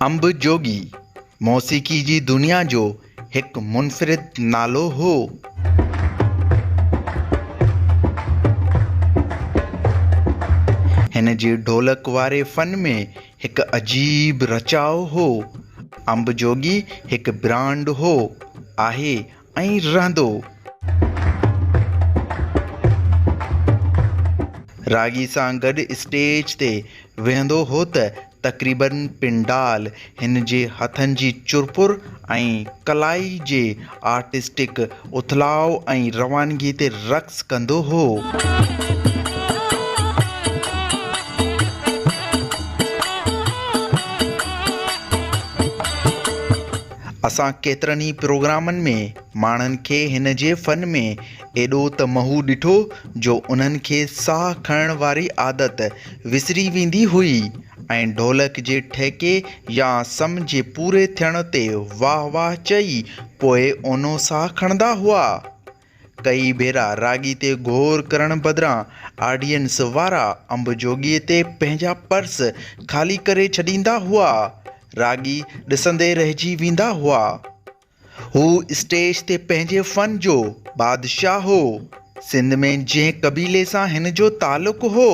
انب جوڳي موسيقي جي دنيا جو هڪ منفرد نالو هو. هن جي ڍولڪ واري فن ۾ هڪ عجيب رچاء هو. انب جوڳي هڪ برانڊ هو، آهي ۽ رهندو. راڳي سان گڏ اسٽيج تي ويهندو هو ته تقريبن پنڊال هن جي هٿن جي چرپر ۽ ڪلائي جي آرٽسٽڪ اٿلاء ۽ روانگي تي رقص ڪندو هو. اسان ڪيترن ئي پروگرامن ۾ ماڻهن کي هن جي فن ۾ ايڏو ته محو ڏٺو جو انهن کي ساهه کڻڻ واري عادت وسري ويندي هئي ۽ ڍولڪ جي ٺهڪي يا سم جي پوري ٿيڻ تي واهه واهه چئي پوء اونهو ساهه کڻندا هئا. ڪئي ڀيرا راڳي تي غور ڪرڻ بدران آڊينس وارا انب جوڳيء تي پنهنجا پرس خالي ڪري ڇڏيندا هئا. راڳي ڏسندي رهجي ويندا هئا. هو اسٽيج تي پنهنجي فن جو بادشاهه هو. سنڌ ۾ جنهن قبيلي سان هن جو تعلق هو،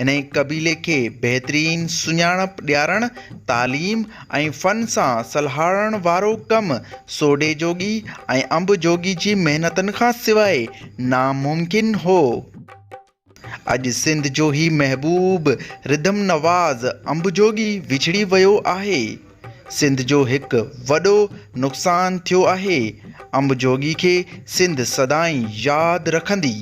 انهي قبيلي کي بهترين سڃاڻپ ڏيارڻ، تعليم ۽ فن سان سلهاڙڻ وارو ڪم سوڍي جوڳي ۽ انب جوڳي جي محنتن کان سواء ناممڪن هو. اڄ سنڌ جو هي محبوب رڌم نواز انب جوڳي وڇڙي ويو آهي. سنڌ جو هڪ وڏو نقصان ٿيو آهي. انب جوڳي کي سنڌ سدائين ياد رکندي.